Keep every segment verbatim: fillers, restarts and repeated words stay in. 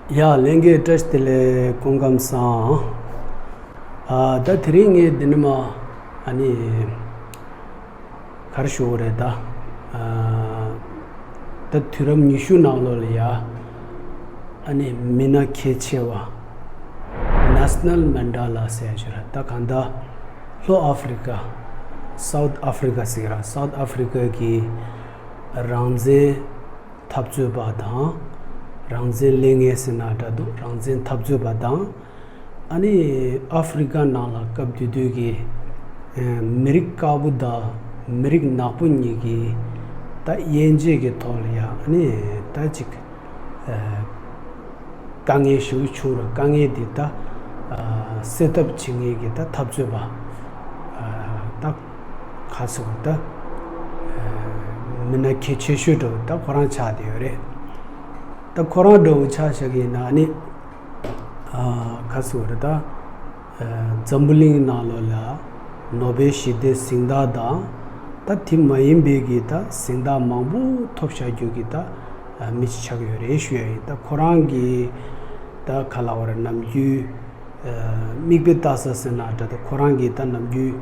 ཡ་ལྷན་རྒྱས་བཀྲ་ཤིས་བདེ་ལེགས། སྐུ་ཁམས་བཟང་། ཨ་ད་དེ་རིང་ངས་འདི་ནས་མར་ཨ་ནི་ག་རེ་ཞུ་དགོས་རེད་ད། ཨ་ད་དུས་རབས་ཉི་ཤུ་ནང་ལོགས་ལ་ཡ་ཨ་ནི་མི་སྣ་གལ་ཆེ་བ་Nelson Mandela ཟེར་ཡ་ཅིག་རེད། ད་གང་ལྟར་ལྷོ་ཨ་ཧྥེ་རི་ཀ། South Africa ཟེར་གྱི་རེད། South Africa གི་རང་བཙན་འཐབ་རྩོད་པ་དང་། རང་བཙན་ལས་མཁན་ཟེར་ན་འདྲ་འདུག་རང་བཙན་འཐབ་རྩོད་པ་དང་། ཨ་ནི་ཨ་ཧྥེ་རི་ཀ་ནང་ལ་སྐབས་དེ་དུས་ཀྱི་ཨ་མི་རིགས་དཀར་པོ་དང་མི་རིགས་ནག་པོ་གཉིས་ཀྱི་ད་དབྱེ་འབྱེད་ཀྱི་ཐོག་ལ་ཡ་ཨ་ནི་ད་ཅིག་ཨ་དཀའ་ངལ་ཞེ་པོ་བྱུང་རེད། དཀའ་ངལ་འདི་ད་ཨ་སེལ་ཐབས་བྱེད་མཁན་གྱི་ད་འཐབ་རྩོད་པ་ཨ་ད་ག་ཟེར་བ་ད་ཨ་མི་སྣ་གལ་ཆེ་ཤོས་འདྲ་བོ་ད་ཁོ་རང་ཆགས་བསྡད་ཡོད་རེད། ད་ཁོ་རང་འདྲ་བོ་ཆ་བཞག་གི་ཡིན་ན་ཨ་ནི་ཨ་ག་ཟེར་བ་རེད་ད། ཨ་འཛམ་བུ་གླིང་ནང་ལོགས་ལ་ནོ་བེལ་ཞི་བདེའི་གཟེངས་རྟགས་དང་། ད་དེ་མ་ཡིན་པའི་གི་ད་གཟེངས་རྟགས་མང་པོ་ཐོབ་བཞག་རྒྱུ་གི་ད་ཨ་མི་ཞིག་ཆགས་ཡོད་རེད་ཞུ་ཡ་ཡིན། ད་ཁོ་རང་གི་ད་ག་ལབ་དགོས་རེད། ནམ་རྒྱུན་ཨ་མིག་དཔེ་ལྟ་ས་ཟེར་ན་འདྲ། ད་ཁོ་རང་གི་ད་ནམ་རྒྱུན་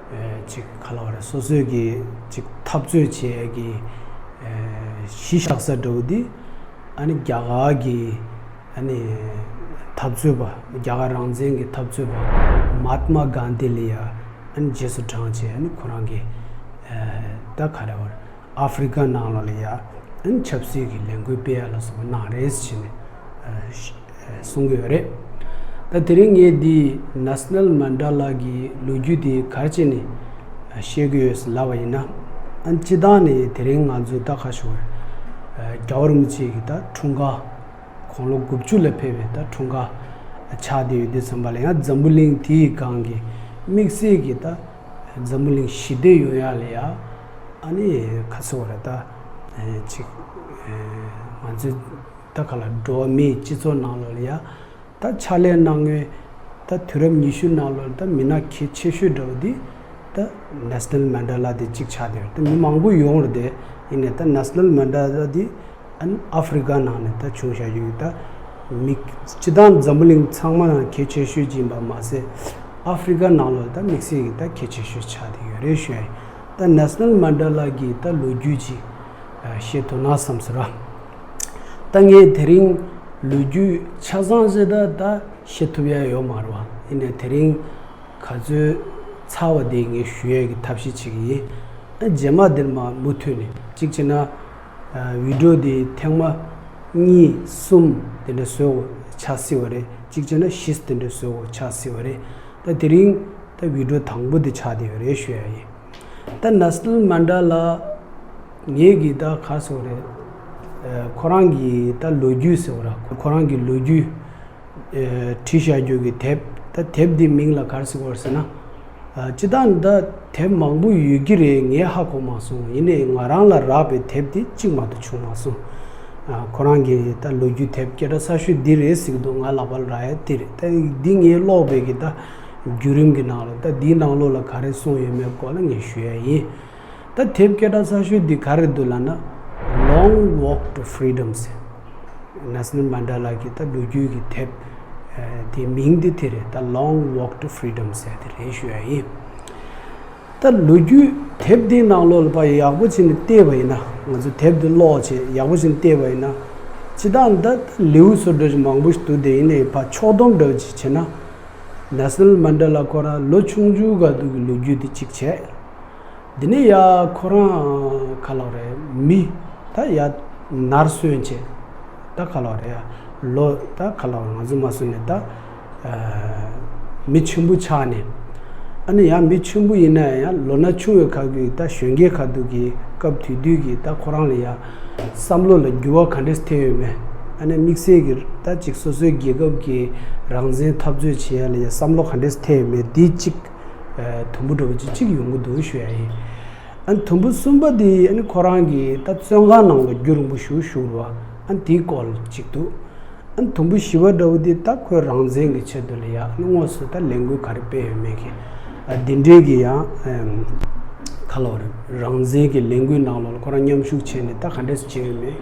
ཨ་ཅིག་ག་ལབ་དགོས་རེད། སོ་སོའི་གི་ཅིག་འཐབ་རྩོད་བྱེད་ཡ་གི་ཨ་གཞི་བཞག་ས་འདྲ་བོ་འདི་ཨ་ནི་རྒྱ་གར་གི་ཨ་ནི་འཐབ་རྩོད་པ། རྒྱ་གར་རང་བཙན་གྱི་འཐབ་རྩོད་པ་མ་ཧཱ་ཏ་མ་གྷན་དྷི་ལ་ཡ་ཨ་ནི་རྗེས་སུ་འབྲངས་བྱས། ཨ་ནི་ཁོ་རང་གི་ཨ་ད་ག་རེ་བར་ཨ་ཧྥེ་རི་ཀ་ནང་ལོགས་ལ་ཡ་ཨ་ནི་ཆབ་སྲིད་ཀྱི་ལས་འགུལ་སྤེལ་ཡ་ལ་སོགས་པ་གནང་རེད་ཟེར་ནས་ཨ་གསུང་གི་ཡོད་རེད། ད་དེ་རིང་ངས་འདི་ནེལ་སོན་མན་ཌེ་ལ་གི་ལོ་རྒྱུས་འདི་ག་རེ་བྱས་ནས་བཤད་ཀྱི་ཡོད་ཟེར་ལབ་པ་ཡིན་ན། ཨ་ནི་སྤྱིར་བཏང་ནས་དེ་རིང་ང་ཚོའི་ད་ག་ཞུ་དགོས་རེད། རྒྱལ་བ་རིན་པོ་ཆེ་གི་ད་འཁྲུངས་སྐར། དགུང་ལོ་དགུ་བཅུ་ལ་ཕེབས་པའི་ད་འཁྲུངས་སྐར་ཆགས་བསྡད་ཡོད་དུས་ཙམ་པ་ལ་ཡང་འཛམ་བུ་གླིང་དེའི་སྒང་གི་དམིགས་བསལ་གྱི་ད་འཛམ་བུ་གླིང་ཞི་བདེ་ཡོང་ཡ་ལ་ཡ་ཨ་ནི་ག་ཟེར་བ་རེད། ད་ཅིག་ང་ཚོའི་ད་ག་ལ་འགྲོ་བ་མིའི་སྤྱི་ཚོགས་ནང་ལོགས་ལ་ཡ་ད་ཕྱག་ལས་གནང་མཁན་ད་དུས་རབས་ཉི་ཤུ་ནང་ལོགས་ལ་ད་མི་སྣ་གལ་ཆེ་ཤོས་འདྲ་བོ་འདི་ད་ནེལ་སོན་མན་ཌེ་ལ་དེ་གཅིག་ཆགས་བསྡད་ཡོད་རེད། ད་མི་མང་པོ་ཡོང་རེད་དེ། ཡིན་ནའི་ད་ནེལ་སོན་མན་ཌེ་ལ་དེ་ཨ་ནི་ཨ་ཧྥེ་རི་ཀ་ནང་ནས་ད་བྱུང་བཞག་ཡོད། ད་མི་སྤྱིར་བཏང་འཛམ་བུ་གླིང་ཚང་མ་ནང་གལ་ཆེ་ཤོས་ཅིག་ཡིན་པ་མ་ཟད། ཨ་ཧྥེ་རི་ཀ་ནང་ལོགས་ད་དམིགས་བསལ་གྱི་ད་གལ་ཆེ་ཤོས་ཆགས་བསྡད་ཡོད་རེད་ཞུ་ཡ་ཡིན། ད་ནེལ་སོན་མན་ཌེ་ལ་གི་ད་ལོ་རྒྱུས་ཅིག་བཤད་ཐུབ་ན་བསམ་སོང་ར། ད་ངས་དེ་རིང་ལོ་རྒྱུས་ཆ་ཚང་ཞིག་ད་ད་བཤད་ཐུབ་ཡ་ཡོད་མ་རེད་བ། ཡིན་ནའི་དེ་རིང་ག་ཚོད་ཚར་བ་དེ་ངས་ཞུ་ཡས་ཀྱི་ཐབས་ཤེས་བྱེད་ཀྱི་ཡིན། ཨ་རྗེས་མ་འདིར་མ་མུ་མཐུད་ནས་གཅིག་བྱས་ན་ཨ་བི་ཌིའོ་དེ་ཐེངས་མ་གཉིས་གསུམ་དེ་འདྲ་བཟོ་དགོས་ཆགས་སྲིད་པ་རེད། གཅིག་བྱས་ན་བཞི་དེ་འདྲ་བཟོ་དགོས་ཆགས་སྲིད་པ་རེད། ད་དེ་རིང་ད་བི་ཌིའོ་དང་པོ་དེ་ཆགས་བསྡད་ཡོད་རེད་ཞུ་ཡ་ཡིན། ད་ནེལ་སོན་མན་ཌེ་ལ་ངེད་ཀྱིས་ད་ག་རེ་ཟེར་དགོས་རེད། ཨ་ཁོ་རང་གི་ད་ལོ་རྒྱུས་ཟེར་བ་ར། ཁོ་རང་གི་ལོ་རྒྱུས་ཨ་བྲིས་བཞག་རྒྱུ་གི་དེབ། ད་དེབ་འདི་མིང་ལ་ག་རེ་ཟེར་དགོས་རེད་ཟེར་ན། ཨ་སྤྱིར་བཏང་ད་དེབ་མང་པོ་ཡོད་ཀྱི་རེད། ངས་ཧ་གོ་མ་སོང་། ཡིན་ནའི་ང་རང་ལ་རག་པའི་དེབ་འདི་གཅིག་མ་གཏོགས་བྱུང་མ་སོང་། ཨ་ཁོ་རང་གི་ད་ལོ་རྒྱུས་དེབ་སྐད་གྲགས་ཚ་ཤོས་འདི་རེད་ཟེར་གྱི་འདུག་ང་ལག་པ་ལ་རག་ཡ་དེ་རེད། ད་འདི་ངས་ཀློག་པའི་གི་ད་བརྒྱུད་རིམ་གྱི་ནང་ལ་ད་འདིའི་ནང་ལོགས་ལ་ག་རེ་གསུངས་ཡོད་མེད་སྐོར་ལ་ངས་ཞུ་ཡ་ཡིན། ད་དེབ་སྐད་གྲགས་ཚ་ཤོས་འདི་ག་རེ་འདུག་ལབ་ན། Long Walk to Freedom ཟེར། ནེལ་སོན་མན་ཌེ་ལ་གི་ད་ལོ་རྒྱུས་ཀྱི་དེབ་ཨ་དེའི་མིང་འདི་དེ་རེད། ད་Long Walk to Freedom ཟེར་དེ་རེད་ཞུ་ཡ་ཡིན། ད་ལོ་རྒྱུས་དེབ་འདིའི་ནང་ལོགས་ལ་ཕར་ཡག་པོ་བྱས་ནས་བལྟས་པ་ཡིན་ན། ང་ཚོ་དེབ་འདི་ཀློག་བྱས་ཡག་པོ་བྱས་ནས་བལྟས་པ་ཡིན་ན། སྤྱིར་བཏང་ད་ལེའུ་བཟོ་འདྲ་ཞིག་མང་པོ་ཞིག་འདུག་དེ་ཡིན་ནའི་ཕར་ཕྱོགས་བསྡོམས་འདྲ་བོ་ཅིག་བྱས་ན། ནེལ་སོན་མན་ཌེ་ལ་ཁོ་རང་ལོ་ཆུང་ཆུང་སྐབས་དུས་ཀྱི་ལོ་རྒྱུས་འདི་གཅིག་བྱས། འདི་ནས་ཡ་ཁོ་རང་ག་ལབ་རེད། མི་ད་ཡ་ནར་སོན་བྱས། ད་ག་ལབ་རེད། ཡ་ལོ་ད་ག་ལབ་རེད། ང་ཚོ་མ་སོན་ནས་ད་ཨ་མི་ཆེན་པོ་ཆགས་ནས། ཨ་ནི་ཡང་མི་ཆེན་པོ་ཡིན་ན་ཡང་ལོ་ན་ཆུང་བའི་ཁ་གི་ད་གཞོན་སྐྱེས་ཁ་ཐུག་གི་སྐབས་དེ་དུས་ཀྱི་ད་ཁོ་རང་ལ་ཡ་བསམ་བློ་ལ་འགྱུར་བ་ག་འདྲས་ཐེབས་ཡོད་མེད། ཨ་ནི་དམིགས་བསལ་གྱི་ད་ཅིག་སོ་སོའི་རྒྱལ་ཁབ་ཀྱི་རང་བཙན་འཐབ་རྩོད་བྱེད་ཡ་ལ་ཡ་བསམ་བློ་ག་འདྲས་ཐེབས་ཡོད་མེད་འདི་གཅིག་ཨ་དུམ་བུ་འདྲ་བོ་ཅིག་གཅིག་ཡོང་གི་འདུག་ཞུ་ཡ་ཡིན། ཨ་ནི་དུམ་བུ་གསུམ་པ་དེ་ཨ་ནི་ཁོ་རང་གི་ད་བཙོན་ཁང་ནང་ལ་རྒྱུན་རིང་པོ་ཞིག་བཞུགས་རེད་བ། ཨ་ནི་དེའི་སྐོར་ལ་གཅིག་འདུག་ཨ་ནི་དུམ་བུ་བཞི་པ་འདྲ་བོ་དེ་ད་ཁོའི་རང་བཙན་གྱི་ཆེད་དུ་ལ་ཡ་ཨ་ནི་དངོས་སུ་ད་ལས་འགུལ་ག་རེ་སྤེལ་ཡོད་མེད་ཀྱི་ཨ་འདི་འདྲའི་གི་ཡང་ཨམ་ག་ལབ་རེད། རང་བཙན་གྱི་ལས་འགུལ་ནང་ལོགས་ལ་ཁོ་རང་མཉམ་ཞུགས་བྱས་ནས་ད་ག་འདྲས་སེ་བྱས་ཡོད་མེད།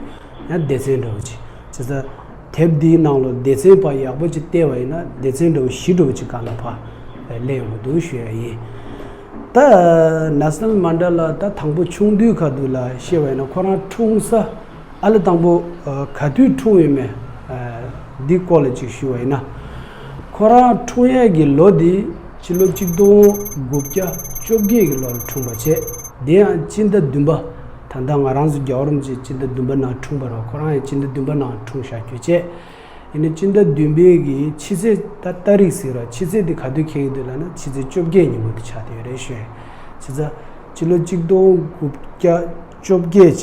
ཡང་སྡེ་ཚན་འདྲ་བོ་ཅིག་བྱས་ཙང་། དེབ་འདིའི་ནང་ལ་སྡེ་ཚན་ཕར་ཡག་པོ་ཅིག་བལྟས་པ་ཡིན་ན་སྡེ་ཚན་འདྲ་བོ་བཞི་འདྲ་བོ་ཅིག་སྒང་ལ་ཕར་སླེབས་ཡོང་གི་འདུག་ཞུ་ཡ་ཡིན། ད་ནེལ་སོན་མན་ཌེ་ལ་ད་དང་པོ་ཆུང་དུས་ཁ་ཐུག་ལ་བཤད་པ་ཡིན་ན་ཁོ་རང་འཁྲུངས་ས་ཨ་ལེ་དང་པོ་ག་དུས་འཁྲུངས་ཡོད་མེད་འདི་སྐོར་ལ་ཅིག་ཞུ་བ་ཡིན་ན། ཁོ་རང་འཁྲུངས་ཡས་ཀྱི་ལོ་འདི་ཕྱི་ལོ་གཅིག་སྟོང་དགུ་བརྒྱ་བཅོ་བརྒྱད་ཀྱི་ལོར་འཁྲུངས་པ་བྱས། དེ་ཡང་སྤྱི་ཟླ་བདུན་པ། ད་ལྟ་ང་རང་ཚོ་རྒྱལ་བ་རིན་པོ་ཆེ་སྤྱི་ཟླ་བདུན་པ་ནང་འཁྲུངས་པ་རེད། ཁོ་རང་ཡང་སྤྱི་ཟླ་བདུན་པ་ནང་འཁྲུངས་བཞག་རྒྱུ་བྱས། ཡིན་ནའི་སྤྱི་ཟླ་བདུན་པའི་གི་ཕྱི་ཚེས་ད་ཏ་རིག་ཟེར་བ་ཕྱི་ཚེས་དེ་ག་དུས་འཁེལ་གྱི་འདུག་ལབ་ན་ཕྱི་ཚེས་བཅོ་བརྒྱད་ཉིན་མོ་དེ་ཆགས་བསྡད་ཡོད་རེད་ཞུ་ཡ། བྱས་ཙང་ཕྱི་ལོ་གཅིག་སྟོང་དགུ་བརྒྱ་བཅོ་བརྒྱད་བྱས་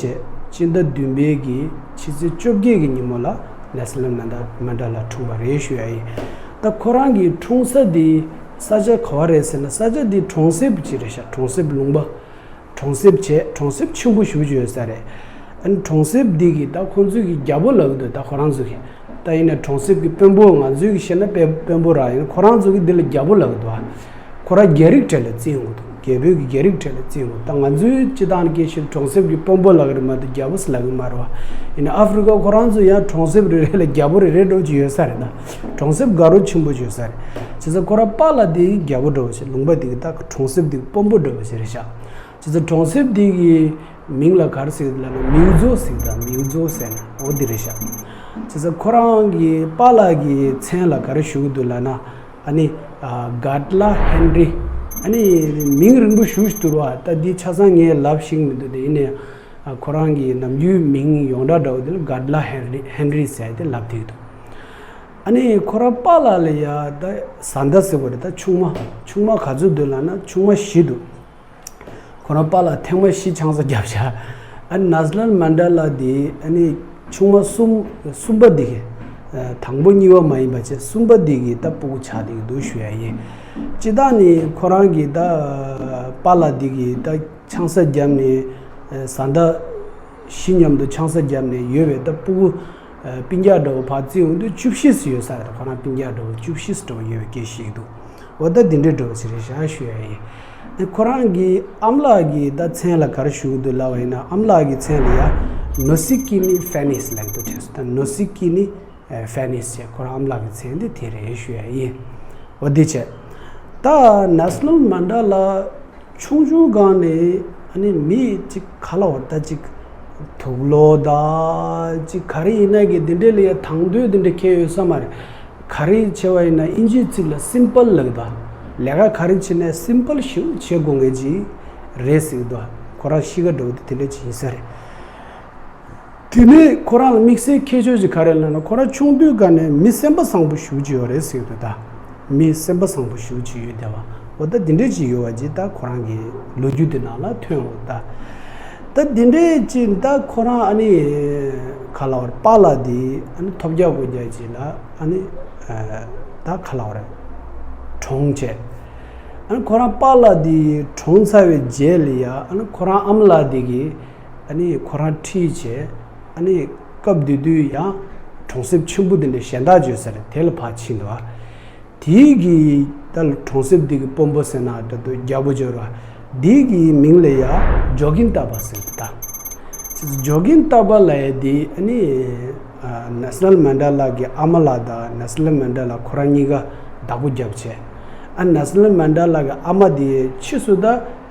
སྤྱི་ཟླ་བདུན་པའི་གི་ཕྱི་ཚེས་བཅོ་བརྒྱད་ཀྱི་ཉིན་མོ་ལ་ནེལ་སོན་མན་ཌེ་ལ་འཁྲུངས་པ་རེད་ཞུ་ཡ་ཡིན། ད་ཁོ་རང་གི་འཁྲུངས་ས་དེ་ས་ཆ་ག་བ་རེད་ཟེར་ན་ས་ཆ་དེ་གྲོང་གསེབ་ཅིག་རེད་ཤག་གྲོང་གསེབ་ལུང་པ། གྲོང་གསེབ་བྱས་གྲོང་གསེབ་ཆེན་པོ་ཞེ་པོ་ཅིག་ཡོད་ས་རེད། ཨ་ནི་གྲོང་གསེབ་འདི་གི་ད་ཁོང་ཚོས་ཀྱི་རྒྱལ་པོ་ལབ་ཀྱི་འདུག་ད་ཁོ་རང་ཚོ་གི་ད་ཡིན་ན་གྲོང་གསེབ་ཀྱི་དཔོན་པོ་ང་ཚོས་ཀྱི་བཤད་ན་དཔོན་དཔོན་པོ་རང་ཡིན། ཁོ་རང་ཚོ་གི་འདི་ལ་རྒྱལ་པོ་ལབ་ཀྱི་འདུག་ཁོ་རང་རྒྱལ་རིགས་གྲས་ལ་བརྩི་ཡོང་གི་འདུག་རྒྱལ་པོའི་གི་རྒྱལ་རིགས་གྲས་ལ་བརྩི་ཡོང་གི་འདུག་ད་ང་ཚོའི་སྤྱི་བཏང་སྐད་ཆ་གྲོང་གསེབ་ཀྱི་དཔོན་པོ་ལབ་ཀྱི་རེད་མ་གཏོགས་རྒྱལ་པོ་ཟེར་ལབ་ཀྱི་མ་རེད་བ། ཡིན་ན་ཨ་ཧྥེ་རི་ཀ་ཁོ་རང་ཚོ་ཡང་གྲོང་གསེབ་རེ་རེ་ལ་རྒྱལ་པོ་རེ་རེ་འདྲ་བོ་ཅིག་ཡོད་ས་རེད་ད། གྲོང་གསེབ་དགའ་རབ་ཆེན་པོ་ཅིག་ཡོད་ས་རེད། བྱས་ཙང་ཁོ་རང་པཱ་ལགས་དེ་རྒྱལ་པོ་འདྲ་བོ་ཞིག་ལུང་པ་དེ་གི་ད་གྲོང་གསེབ་དེ་གི་དཔོན་པོ་འདྲ་བོ་ཞིག་རེད་ཤག་བྱས་ཙང་གྲོང་གསེབ་དེ་གི་མིང་ལ་ག་རེ་ཟེར་གི་འདུག་ལབ་ན་མིའུ་ཛོ་ཟེར་གི་འདུག་མིའུ་ཛོ་ཟེར་ན་འོ་དེ་རེད་ཤག་བྱས་ཙང་ཁོ་རང་གི་པཱ་ལགས་ཀྱི་མཚན་ལ་ག་རེ་ཞུ་གི་འདུག་ལབ་ན་ཨ་ནི་གྷ་ཌི་ལ་ཧེན་རི། ཨ་ནི་མིང་རིང་པོ་ཞེ་པོ་ཞིག་འདུག་ར། ད་འདི་ཆ་ཚང་ངས་ལབ་ཤེས་ཀྱི་མི་འདུག་དེ་ཡིན་ནའི་ཁོ་རང་གི་ནམ་རྒྱུན་མིང་ཡོངས་གྲགས་འདྲ་བོ་དེ་ལ་གྷ་ཌི་ལ་ཧེན་རི་ཧེན་རི་ཟེར་ཏེ་ལབ་བསྡད་ཀྱི་འདུག་ཨ་ནི་ཁོ་རང་པཱ་ལགས་ལ་ཡ་ད་བཟའ་ཟླ་ཟེར་བ་རེད། ད་ཆུང་མ་ཆུང་མ་ག་ཚོད་འདུག་ལབ་ན་ཆུང་མ་བཞི་འདུག་ཁོ་རང་པཱ་ལགས་ཐེངས་མ་བཞི་ཆང་ས་བརྒྱབ་བཞག་ཨ་ནི་ནེལ་སོན་མན་ཌེ་ལ་དེ་ཨ་ནི་ཆུང་མ་གསུམ་གསུམ་པ་དེ་གི་དང་པོ་གཉིས་པ་མ་ཡིན་པ་བྱས་གསུམ་པ་དེ་གི་ད་སྤུ་གུ་ཆགས་བསྡད་ཀྱི་འདུག་ཞུ་ཡ་ཡིན། སྤྱིར་བཏང་ནི་ཁོ་རང་གི་ད་པཱ་ལགས་དེ་གི་ད་ཆང་ས་བརྒྱབ་ནས་བཟའ་ཟླ་བཞི་མཉམ་དུ་ཆང་ས་བརྒྱབ་ནས་ཡོད་པའི་ད་སྤུ་གུ་སྤུན་ཀྱག་འདྲ་བོ་ཕར་བརྩི་ཡོང་དུས་བཅུ་བཞི་ཙམ་ཡོད་ས་རེད། ཁོ་རང་སྤུན་ཀྱག་འདྲ་བོ་བཅུ་བཞི་འདྲ་བོ་ཡོད་པའི་སྐད་ཆ་ཞིག་འདུག་འོ་ད་འདི་འདྲའི་འདྲ་བོ་ཞིག་རེད་ཤག་ཞུ་ཡ་ཡིན། ཨ་ཁོ་རང་གི་ཨ་མ་ལགས་ཀྱི་ད་མཚན་ལ་ག་རེ་ཞུ་གི་འདུག་ལབ་པ་ཡིན་ན་ཨ་མ་ལགས་ཀྱི་མཚན་ལ་ཡ་ནོ་སི་ཀི་ནི་ཧྥེ་ནིས་ལབ་ཀྱི་འདུག་དྲན་སོང་། ད་ནོ་སི་ཀི་ནི་ཧྥེ་ནིས་བྱས་ཁོ་རང་ཨ་མ་ལགས་ཀྱི་མཚན་དེ་དེ་རེད་ཞུ་ཡ་ཡིན། འོ་དེ་བྱས། ད་ནེལ་སོན་མན་ཌེ་ལ་ཆུང་ཆུང་སྒང་ནས་ཨ་ནི་མི་གཅིག་ག་ལབ་དགོས་རེད། ད་གཅིག་དུག་ལོག་ད་གཅིག་ག་རེ་ཡིན་ན་གི་འདི་འདྲའི་ལ་ཡ་དང་དོད་འདི་འདྲ་ཁྱད་ཡོད་ས་མ་རེད། ག་རེ་བྱས་པ་ཡིན་ན་ཨིན་ཇིའི་ཚིག་ལ་སིམ་པལ་ལབ་ཀྱི་འདུག་ལས་ཀ་ག་རེ་བྱེད་ནའི་སིམ་པལ་ཞིག་བྱེད་དགོས་མཁན་ཅིག་རེད་ཟེར་གྱི་འདུག་ཁོ་རང་གཤིས་ཀ་འདྲ་བོ་དེ་དེ་འདྲ་ཅིག་ཡིན་ས་རེད། དེ་ནས་ཁོ་རང་ལ་དམིགས་བསལ་ཁྱད་ཆོས་ཅིག་ག་རེ་ལབ་ན་ཁོ་རང་ཆུང་དུས་སྒང་ནས་མི་སེམས་པ་བཟང་པོ་ཞེ་པོ་ཅིག་ཡོད་རེད་ཟེར་གྱི་འདུག་ད་མི་སེམས་པ་བཟང་པོ་ཞེ་པོ་ཅིག་ཡོད་བསྡད་པ་འོ་ད་འདི་འདྲ་ཅིག་ཡོད་པ་ཅིག་ད་ཁོ་རང་གི་ལོ་རྒྱུས་དེ་ནང་ལ་ཐོན་འོ་ད། ད་འདི་འདྲའི་ཅིག་ད་ཁོ་རང་ཨ་ནི་ག་ལབ་དགོས་རེད། པཱ་ལགས་དེ་ཨ་ནི་ཐོབ་རྒྱག་དགོས་རྒྱག་ཅིག་ལ་ཨ་ནི་ད་ག་ལབ་དགོས་རེད། གྲོངས་བྱས། ཨ་ནི་ཁོ་རང་པཱ་ལགས་དེ་གྲོངས་ཚར་བའི་རྗེས་ལ་ཡ་ཨ་ནི་ཁོ་རང་ཨ་མ་ལགས་དེ་གིས་ཨ་ནི་ཁོ་རང་ཁྲིད་བྱས་ཨ་ནི་སྐབས་དེ་དུས་ཡང་གྲོང་གསེབ་ཆེན་པོ་དེ་འདྲ་གཞན་དག་བརྗོད་ས་རེད། དེ་ལ་ཕར་ཕྱིན་འདུག་བ། དེའི་གི་ད་གྲོང་གསེབ་དེ་གི་དཔོན་པོ་ཟེར་ན་འདྲ་འདུག་རྒྱལ་པོ་འབྱོར་བ། དེའི་གི་མིང་ལ་ཡ་ཇོ་གིན་ཏ་པ་ཟེར་འདུག་ད། ཇོ་གིན་ཏ་པ་ལབ་ཡ་དེ་ཨ་ནི་ནེལ་སོན་མན་ཌེ་ལ་གི་ཨ་མ་ལགས་དང་ནེལ་སོན་མན་ཌེ་ལ་ཁོ་རང་གཉིས་ཀ་བདག་པོ་བརྒྱབ་བྱས། ཨ་ནེལ་སོན་མན་ཌེ་ལ་གི་ཨ་མ་དེ་ཕྱིས་སུ་ད་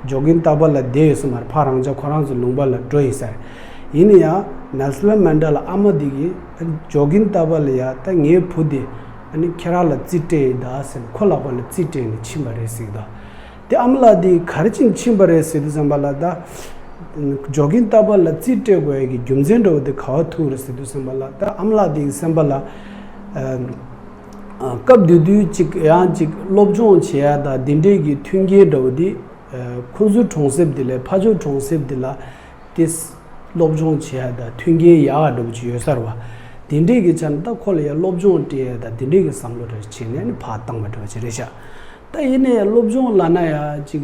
ཇོ་གིན་ཏ་པ་ལ་བསྡད་ཡོད་ས་མ་རེད། ཕར་རང་ཅག་ཁོ་རང་ཚོ་ལུང་པ་ལ་འགྲོ་ཡིན་ས་རེད། ཡིན་ན་ཡང་ནེལ་སོན་མན་ཌེ་ལ་ཨ་མ་དེ་གིས་ཇོ་གིན་ཏ་པ་ལ་ཡ་ད་ངའི་བུ་དེ་ཨ་ནི་ཁྱེད་རང་ལ་རྩིས་སྤྲད་ཡིན་ད་ཟེར་ནས་ཁོ་ལག་པ་ལ་རྩིས་སྤྲད་ནས་ཕྱིན་པ་རེད་ཟེར་གི་འདུག་དེ་ཨ་མ་ལགས་དེ་ག་རེ་བྱས་ནས་ཕྱིན་པ་རེད་ཟེར་དུས་ཙམ་པ་ལ་ད་ཇོ་གིན་ཏ་པ་ལ་རྩིས་སྤྲད་དགོས་ཡ་གི་རྒྱུ་མཚན་འདྲ་བོ་དེ་ག་བ་ཐུག་རེད་ཟེར་དུས་ཙམ་པ་ལ་ད་ཨ་མ་ལགས་དེ་གི་སེམས་པ་ལ་སྐབས་དེ་དུས་ཅིག་ཡང་ཅིག་སློབ་སྦྱོང་བྱེད་ཡ་དང་དེ་འདྲས་ཀྱི་མཐུན་རྐྱེན་འདྲ་བོ་དེ་ཁོང་ཚོའི་གྲོང་གསེབ་དེ་ལས་ཕ་ཇོ་གྲོང་གསེབ་དེ་ལ་དེ་སློབ་སྦྱོང་བྱེད་ཡ་དང་མཐུན་རྐྱེན་ཡག་ག་འདྲ་བོ་ཅིག་ཡོད་ས་རེད་བ། དེ་འདྲས་ཀྱི་ཆ་ནས་ད་ཁོ་ལ་ཡ་སློབ་སྦྱོང་སྤྲད་ཡ་དང་དེ་འདྲས་ཀྱི་བསམ་བློ་འདྲ་བྱས་ནས་ནི་ཕར་བཏང་བ་འདྲ་བོ་ཅིག་རེད་ཤག་ད་ཡིན་ནའི་སློབ་སྦྱོང་ལབ་ན་ཡ་ཅིག་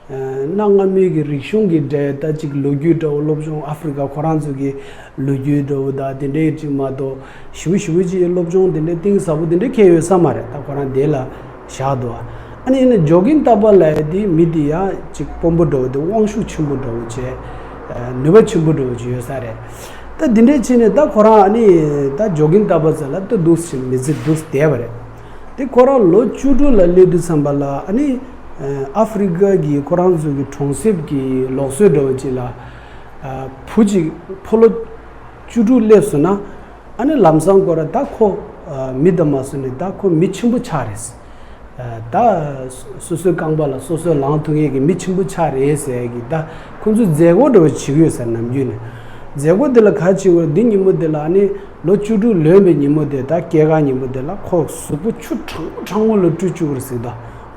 གནའ་སྔ་མོའི་གི་རིག་གཞུང་གི་འདྲ་ད་ཅིག་ལོ་རྒྱུས་འདྲ་བོ་སློབ་སྦྱོང་ཨ་ཧྥེ་རི་ཀ་ཁོ་རང་ཚོ་གི་ལོ་རྒྱུས་འདྲ་བོ་ད་དེ་འདྲའི་ཅིག་མ་གཏོགས་ཞེ་པོ་ཞེ་པོ་ཅིག་སློབ་སྦྱོང་དེ་འདྲའི་གཏིང་ཟབ་པོ་དེ་འདྲའི་ཁྱད་ཡོད་ས་མ་རེད། ད་ཁོ་རང་དེ་ལ་བཞག་འདུག་ཨ་ནི་ཡིན་ན་ཇོ་གིན་ཏ་པ་ལབ་ཡ་དེ་མི་དེ་ཡང་ཅིག་དཔོན་པོ་འདྲ་བོ་དེ་དབང་ཤུགས་ཆེན་པོ་འདྲ་བོ་བྱས་ནུས་པ་ཆེན་པོ་འདྲ་བོ་ཅིག་ཡོད་ས་རེད། ད་འདི་འདྲའི་ཕྱིན་ནས་ད་ཁོ་རང་ཨ་ནི་ད་ཇོ་གིན་ཏ་པ་ཟེར་ལ་ད་འདུག་ཟེར་མི་ཚེ་འདུག་བསྡད་པ་རེད། དེ་ཁོ་རང་ལོ་བཅུ་དྲུག་ལ་སླེབས་དུས་ཙམ་པ་ལ་ཨ་ནི་ཨ་ཧྥི་རི་ཀ་གི་ཁོ་རང་ཚོ་གི་གྲོང་གསེབ་ཀྱི་ལུགས་སྲོལ་འདྲ་བོ་ཅིག་ལ་ཨ་བུ་གཅིག་ཕོ་ལོ་བཅུ་དྲུག་སླེབས་སོང་ན། ཨ་ནི་ལམ་སང་ཁོ་ར་ད་ཁོ་ཨ་མི་དང་མ་སོང་ནས་ད་ཁོ་མི་ཆེན་པོ་ཆགས་རེད། ཨ་ད་སོ་སོའི་རྐང་པ་ལ་སོ་སོས་ལངས་ཐུབ་མཁན་གྱི་མི་ཆེན་པོ་ཆགས་རེད་ཟེར་གི་ད་ཁོ་ཚོས་མཛད་སྒོ་འདྲ་བོ་བྱེད་ཀྱི་ཡོད་ས་ནམ་རྒྱུན་ནས། མཛད་སྒོ་དེ་ལ་ག་བྱེད་དགོས་རེད། འདི་ཉིན་མོ་དེ་ལ་ཨ་ནི་ལོ་བཅུ་དྲུག་ལོན་པའི་ཉིན་མོ་དེ་ད་སྐྱེས་སྐར་ཉིན་མོ་དེ་ལ་ཁོ་གཟུགས་པོ་ཆུ་གྲང་མོ་གྲང་མོ་ལ་བཀྲུས་བཅུག་རེད་ཟེར། ད་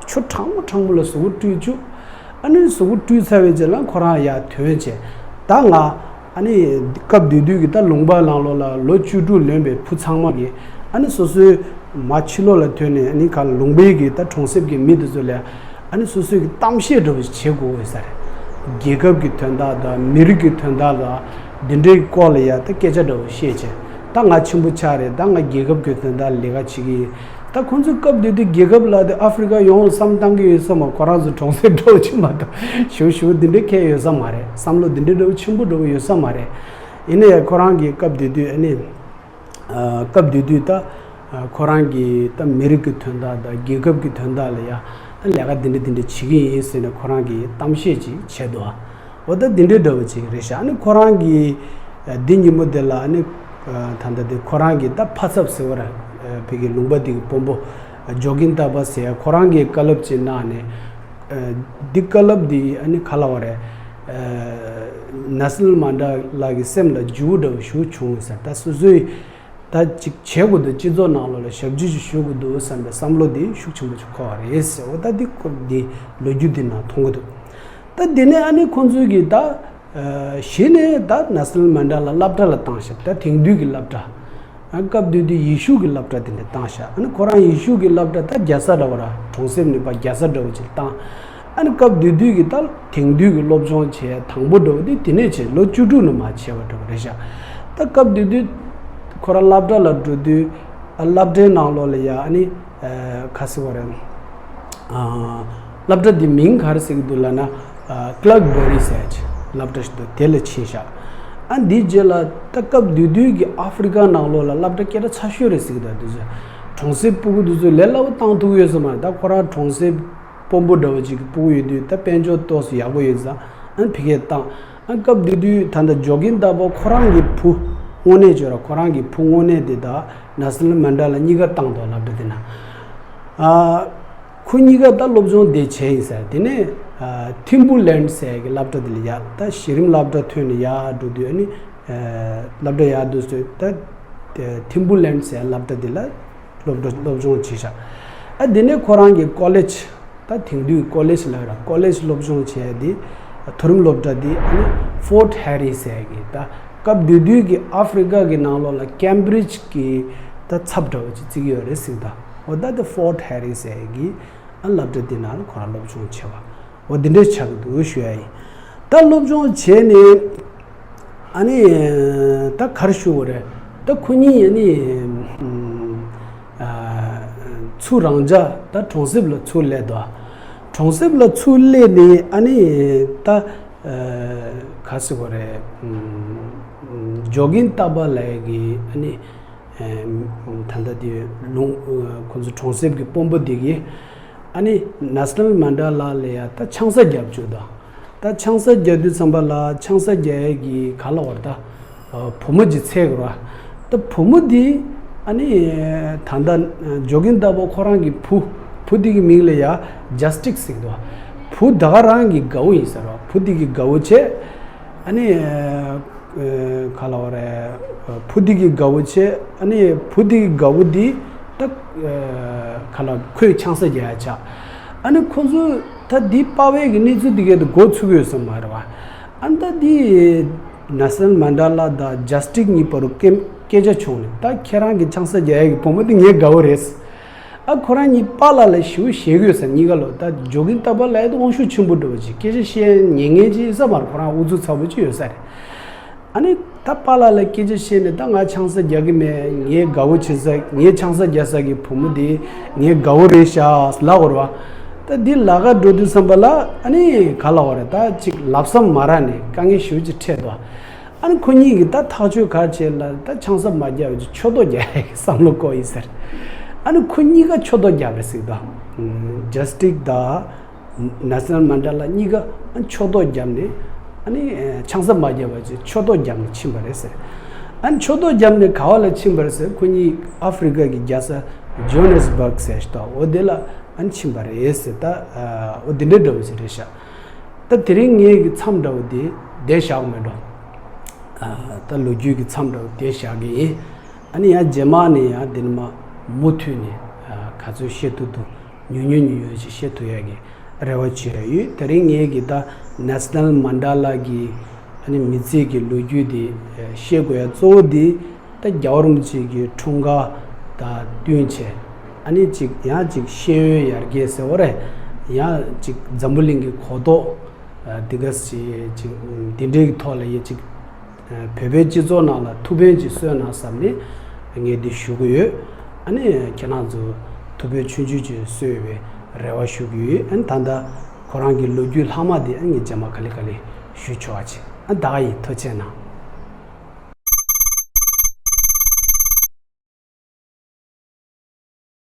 ཆུ་གྲང་མོ་གྲང་མོ་ལ་གཟུགས་པོ་བཀྲུས་བཅུག་ཨ་ནི་གཟུགས་པོ་བཀྲུས་ཚར་བའི་རྗེས་ལ་ཁོ་རང་ཡར་ཐོན་བྱས། ད་ང་ཨ་ནི་སྐབས་དེ་དུས་ཀྱི་ད་ལུང་པ་ནང་ལོགས་ལ་ལོ་བཅུ་དྲུག་ལོན་པའི་བུ་ཚང་མ་གིས་ཨ་ནི་སོ་སོའི་མ་ཕྱི་ལོགས་ལ་ཐོན་ནས་ཨ་ནི་ག་ལུང་པའི་གི་ད་གྲོང་གསེབ་ཀྱི་མི་དེ་ཚོ་ལ་ཨ་ནི་སོ་སོའི་གི་གཏམ་བཤད་འདྲ་བོ་ཞིག་བྱེད་དགོས་ཡོད་ས་རེད། རྒྱལ་ཁབ་ཀྱི་དོན་དག་དང་མི་རིགས་ཀྱི་དོན་དག་དང་འདི་འདྲའི་སྐོར་ལ་ཡ་ད་སྐད་ཆ་འདྲ་བོ་བཤད་བྱས། ད་ང་ཆེན་པོ་ཆགས་རེད། ད་ང་རྒྱལ་ཁབ་ཀྱི་དོན་དག་ལས་ཀ་བྱེད་ཀྱི་ཡིན། ད་ཁོང་ཚོའི་སྐབས་དེ་དུས་རྒྱལ་ཁབ་ལ་དེ་ཨ་ཧྥི་རི་ཀ་ཡོངས་ལ་བསམ་བཏང་གི་ཡོད་ས་མ། ཁོ་རང་ཚོ་གྲོང་གསེབ་འདྲ་བོ་ཅིག་མ་གཏོགས་ཞུ་ཞུ་འདི་འདྲའི་ཁེལ་ཡོད་ས་མ་རེད། བསམ་བློ་འདི་འདྲའི་འདྲ་བོ་ཆེན་པོ་འདྲ་བོ་ཡོད་ས་མ་རེད། ཡིན་ན་ཡང་ཁོ་རང་གི་སྐབས་དེ་དུས་ཨ་ནི་ཨ་སྐབས་དེ་དུས་ད་ཨ་ཁོ་རང་གི་ད་མི་རིགས་ཀྱི་དོན་དག་དང་རྒྱལ་ཁབ་ཀྱི་དོན་དག་ལ་ཡ་ད་ལས་ཀ་འདི་འདྲ་འདི་འདྲ་བྱེད་ཀྱི་ཡིན་ཟེར་ནས་ཁོ་རང་གིས་གཏམ་བཤད་ཅིག་བྱས་འདུག་འོ་ད་འདི་འདྲའི་འདྲ་བོ་ཅིག་རེད་ཤག་ཨ་ནི་ཁོ་རང་གིས་ཨ་འདི་ཉིན་མོ་དེ་ལ་ཨ་ནི་ཨ་ད་ལྟ་དེ་ཁོ་རང་གི་ད་ཕ་ཚབ་ཟེར་བ་ར་ཨ་བོད་ཀྱི་ལུང་པ་འདི་གི་དཔོན་པོ་ཨ་ཇོ་གིན་ཏ་པ་ཟེར་ཡ་ཁོ་རང་གིས་བཀའ་སློབ་ཅིག་གནང་ནས། ཨ་འདི་བཀའ་སློབ་འདི་ཨ་ནི་ག་ལབ་དགོས་རེད། ཨ་ནེལ་སན་མན་ཌེ་ལ་གི་སེམས་ལ་འཇུག་འདྲ་བོ་ཞིག་བྱུང་ཟེར། ད་སོ་སོའི་ད་ཅིག་བྱེད་དགོས་འདུག་སྤྱི་ཚོགས་ནང་ལོགས་ལ་ཞབས་ཕྱི་ཞིག་ཞུ་དགོས་འདུག་བསམ་པའི་བསམ་བློ་འདི་ཤུགས་ཆེན་པོ་ཞིག་འཁོར་བ་རེད་ཟེར། འོ་ད་འདི་སྐོར་འདི་ལོ་རྒྱུས་འདི་ནང་མཐོང་གི་འདུག་ད་འདི་ནས་ཨ་ནི་ཁོང་ཚོས་ཀྱིས་ད་ཨ་གཞི་ནས་ད་ནེལ་སན་མན་ཌེ་ལ་སློབ་གྲྭ་ལ་བཏང་ཤག་ད་དེང་དུས་ཀྱི་སློབ་གྲྭ། ཨ་སྐབས་དེ་དུས་ཡེ་ཤུ་གི་སློབ་གྲྭ་དེ་འདྲ་བཏང་ཤག་ཨ་ནི་ཁོ་རང་ཡེ་ཤུ་གི་སློབ་གྲྭ་ད་རྒྱལ་ས་འདྲ་བོ་ར་གྲོང་གསེབ་ནས་ཕར་རྒྱལ་ས་འདྲ་བོ་ཅིག་བཏང་། ཨ་ནི་སྐབས་དེ་དུས་ཀྱི་ད་དེང་དུས་ཀྱི་སློབ་སྦྱོང་བྱས་དང་པོ་འདྲ་བོ་དེ་དེ་ནས་བྱས། ལོ་བཅུ་དྲུག་ནས་མར་བྱས་པ་འདྲ་བོ་རེད་ཤག་ད་སྐབས་དེ་དུས་ཁོ་རང་སློབ་གྲྭ་ལ་འགྲོ་དུས་ཨ་སློབ་གྲྭའི་ནང་ལོགས་ལ་ཡ་ཨ་ནི་ཨ་ག་ཟེར་བ་རེད། ཨ་སློབ་གྲྭ་འདི་མིང་ག་རེ་ཟེར་གྱི་འདུག་ལབ་ན། ཨ་ཀླག་བྷེ་རི་ཟེར་ཅིག་སློབ་གྲྭ་ཞིག་འདུག་དེ་ལ་ཕྱིན་ཤག་ཨ་འདིའི་རྗེས་ལ་ད་སྐབས་དེ་དུས་ཀྱི་ཨ་ཧྥི་རི་ཀ་ནང་ལོགས་ལ་སློབ་གྲྭ་སྐད་གྲགས་ཆེ་ཤོས་རེད་ཟེར་གྱི་འདུག་དེ་ཚོ་གྲོང་གསེབ་ཕྲུ་གུ་དེ་ཚོ་ལས་སླ་པོ་བཏང་ཐུབ་ཀྱི་ཡོད་ས་མ་རེད། ད་ཁོ་རང་གྲོང་གསེབ་དཔོན་པོ་འདྲ་བོ་ཅིག་གི་ཕྲུ་གུ་ཡོད་དུས་ད་དཔལ་འབྱོར་ཏོག་ཙམ་ཡག་པོ་ཡོད་ཙང་ཨ་ཕ་གིར་བཏང་། ཨ་སྐབས་དེ་དུས་ད་ལྟ་ཇོ་གིན་ཏ་པ་ཁོ་རང་གི་བུ་དངོས་གནས་བརྗོད་ར་ཁོ་རང་གི་བུ་དངོས་གནས་དེ་ད་ནེལ་སན་མན་ཌེ་ལ་གཉིས་ཀ་བཏང་འདུག་སློབ་གྲྭ་དེ་ན། ཨ་ཁོ་གཉིས་ཀ་ད་སློབ་སྦྱོང་དེ་བྱས་ཡིན་ཟེར། དེ་ནས་ཨ་ཐིམ་བུ་ལན་ཌི་ཟེར་གྱི་སློབ་གྲྭ་དེ་ལ་ཡ་ད་གཞི་རིམ་སློབ་གྲྭ་ཐོན་ནས་ཡར་འགྲོ་དུས་ཨ་ནི་ཨ་སློབ་གྲྭ་ཡར་འགྲོ་དུས་ད་ཐིམ་བུ་ལན་ཌི་ཟེར་སློབ་གྲྭ་དེ་ལ་སློབ་གྲྭ་སློབ་སྦྱོང་བྱས་ཤག་ཨ་དེ་ནས་ཁོ་རང་གི་ཀོ་ལེཇ། ད་དེང་དུས་ཀོ་ལེཇ་ལ་ར་ཀོ་ལེཇ་སློབ་སྦྱོང་བྱས་ཏེ་མཐོ་རིམ་སློབ་གྲྭ་འདི་ཨ་ནི་ཕོར་ཌི་ཧེ་རི་ཟེར་གི་ད་སྐབས་དེ་དུས་ཀྱི་ཨ་ཧྥི་རི་ཀ་གི་ནང་ལོགས་ལ་ཀེམ་བྷི་རིཇ་གི་ད་ཚབ་འདྲ་བོ་ཅིག་བརྩི་གི་ཡོད་རེད་ཟེར། ད་འོ་ད་དེ་ཕོར་ཌི་ཧེ་རི་ཟེར་གི་ཨ་སློབ་གྲྭ་འདི་ནང་ལ་ཁོ་རང་སློབ་སྦྱོང་བྱས་པ་འོ་འདི་འདྲས་ཆགས་ཀྱི་འདུག་ཞུ་ཡ་ཡིན། ད་སློབ་སྦྱོང་བྱས་ནས། ཨ་ནི་ད་ག་རེ་ཞུ་དགོས་རེད། ད་ཁོ་གཉིས་ཨ་ནི་ཨ་ཚུར་རང་འཇགས་ད་གྲོང་གསེབ་ལ་ཚུར་སླེབས་འདུག་གྲོང་གསེབ་ལ་ཚུར་སླེབས་ནས་ཨ་ནི་ད་ག་ཟེར་དགོས་རེད། ཇོ་གིན་ཏ་པ་ལགས་ཀྱིས་ཨ་ནི་ད་ལྟ་དེ་ལུང་ཁོ་ཚོ་གྲོང་གསེབ་ཀྱི་དཔོན་པོ་དེ་གིས། ཨ་ནི་ནེལ་སན་མན་ཌེ་ལ་ལ་ཡ་ད་ཆང་ས་བརྒྱབ་བཅུག་ད། ད་ཆང་ས་བརྒྱབ་དུས་ཙམ་པ་ལ་ཆང་ས་བརྒྱབ་ཡས་ཀྱི་ག་ལབ་དགོས་རེད་ད། ཨ་བུ་མོ་ཅིག་འཚོལ་དགོས་རེད་བ། ད་བུ་མོ་འདི་ཨ་ནི་ད་ལྟ་ཇོ་གིན་ཏ་པ་ཁོ་རང་གི་བུ་བུ་འདི་གི་མིང་ལ་ཡ་ཇ་སི་ཊིག་ཟེར་གི་འདུག་བུ་ད་ག་རང་གི་དགའ་བོ་ཡིན་ཟེར་བ། བུ་འདི་གི་དགའ་བོ་བྱས། ཨ་ནི། ཨ་ག་ལབ་དགོས་རེད། བུ་འདི་གི་དགའ་བོ་བྱས། ཨ་ནི་བུ་འདི་གི་དགའ་བོ་འདི་ད་ཨ་ག་ལབ་ཁོས་ཆང་ས་རྒྱག་ཡ་ཆགས། ཨ་ནི་ཁོ་ཚོས་ད་འདི་པ་ཕའི་གི་གནས་ཚུལ་འདི་གའི་འགོ་ཚུགས་ཡོད་ས་མ་རེད་བ། ཨ་ནི་ད་འདི་ནེལ་སན་མན་ཌེ་ལ་དང་ཇ་སི་ཊིག་གཉིས་བར་དུ་སྐད་སྐད་ཆ་བྱུང་ནས། ད་ཁྱེད་རང་གི་ཆང་ས་རྒྱག་ཡ་གི་བུ་མོ་འདི་ངའི་དགའ་བོ་རེད། ཨ་ཁོ་རང་གཉིས་པཱ་ལགས་ལ་ཞེ་པོ་ཞེད་ཀྱི་ཡོད་ས། གཉིས་ཀ་ལོ་ད་ཇོ་གིན་ཏ་པ་ལགས་དེ་དབང་ཤུགས་ཆེན་པོ་འདྲ་བོ་ཅིག་སྐད་ཆ་བཤད་ཉན་མཁན་ཅིག་ཡིན་ས་མ་རེད། ཁོ་རང་ཨུ་ཚུགས་ཚ་པོ་ཅིག་ཡོད་ས་རེད། ཨ་ནི་ད་པཱ་ལགས་ལ་སྐད་ཆ་བཤད་ནས་ད་ང་ཆང་ས་རྒྱག་གི་མེད། ངའི་དགའ་བོ་བྱེད་ས་ངའི་ཆང་ས་རྒྱག་ས་གི་བུ་མོ་དེ་ངའི་དགའ་བོ་རེད་ཤག་ལབ་དགོས་རེད་བ། ད་འདི་ལབ་ག་འགྲོ་དུས་ཙམ་པ་ལ་ཨ་ནི་ག་ལབ་དགོས་རེད། ད་ཅིག་ལབ་ས་མ་རག་ནས་དཀའ་ངལ་ཞེ་པོ་ཅིག་འཕྲད་འདུག་ཨ་ནི་ཁོ་གཉིས་ཀྱིས་ད་ཐག་གཅོད་ག་རེ་བྱས་ལབ་ན། ད་ཆང་ས་མ་བརྒྱབ་པ་ཅིག་ཕྱོགས་གཏོགས་རྒྱག་ཡག་གི་བསམ་བློ་བསྐོར་ཡིན་ཟེར། ཨ་ནི་ཁོ་གཉིས་ཀ་ཕྱོགས་གཏོགས་བརྒྱབ་རེད་ཟེར་གི་འདུག་ཇ་སི་ཊིག་དང་ནེལ་སོན་མན་ཌེ་ལ་གཉིས་ཀ་ཨ་ནི་ཕྱོགས་གཏོགས་བརྒྱབ་ནས། ཨ་ནི་ཆང་ས་མ་བརྒྱབ་པ་ཅིག་ཕྱོགས་གཏོགས་བརྒྱབ་ནས་ཕྱིན་པ་རེད་ཟེར། ཨ་ནི་ཕྱོགས་གཏོགས་བརྒྱབ་ནས་ག་བ་ལ་ཕྱིན་པ་རེད་ཟེར། ཁོ་གཉིས་ཨ་ཧྥེ་རི་ཀ་གི་རྒྱལ་ས་ཇོ་ཧན་ནེ་སི་བྷག་ཟེར་ཞིག་འདུག་འོ་དེ་ལ་ཨ་ནི་ཕྱིན་པ་རེད་ཟེར། ད་འོ་དེ་འདྲའི་འདྲ་བོ་ཞིག་རེད་ཤག་ད་དེ་རིང་ངའི་གི་མཚམས་འདྲ་བོ་དེ་བསྡད་བཞག་མེད་འགྲོ། ད་ལོ་རྒྱུས་ཀྱི་མཚམས་འདྲ་བོ་བསྡད་བཞག་གི་ཡིན། ཨ་ནི་ཡང་རྗེས་མ་ནས་ཡང་དེ་ནས་མ་མུ་མཐུད་ནས་ག་ཚོད་བཤད་ཐུབ་ཐུབ་ཉུང་ཉུང་ཉུང་ཉུང་ཞིག་བཤད་ཐུབ་ཡག་གི་རེ་བ་བྱེད་ཡག་ཡོད། དེ་རིང་ངའི་གི་ད་ནེལ་སོན་མན་ཌེ་ལ་གི་ཨ་ནི་མི་ཚེ་གི་ལོ་རྒྱུས་དེ་བཤད་དགོས་ཡག་གཙོ་བོ་དེ། ད་རྒྱལ་བ་རིན་པོ་ཆེ་གི་འཁྲུངས་སྐར་དང་བསྟུན་བྱས། ཨ་ནི་ཅིག་ཡང་ཅིག་ཤེས་ཡོན་ཡར་རྒྱས་ཟེར་བ་རེད། ཡང་ཅིག་འཛམ་བུ་གླིང་གི་གོ་རྟོགས་འདི་ག་ཅིག་ཅིག་འདི་འདྲའི་གི་ཐོག་ལ་ཡ་ཅིག་བོད་པའི་སྤྱི་ཚོགས་ནང་ལ་ཐུགས་ཕན་ཅིག་གསོས་ན་བསམ་ནས་ངས་འདི་ཞུ་གི་ཡོད། ཨ་ནི་ཁྱེད་རང་ཚོ་ཐུགས་ཕན་ཆུང་ཆུང་ཅིག་གསོས་པའི་རེ་བ་ཞུ་གི་ཡོད། ཨ་ནི་ད་ལྟ་ཁོ་རང་གི་ལོ་རྒྱུས་ལྷག་མ་དེ་ཨ་ནི་ངས་རྗེས་མ་ག་ལེ་ག་ལེ་ཞུ་ཆོག་པ་བྱེད། ཨ་ད་ག་ཡིན། ཐུགས་རྗེ་གནང་།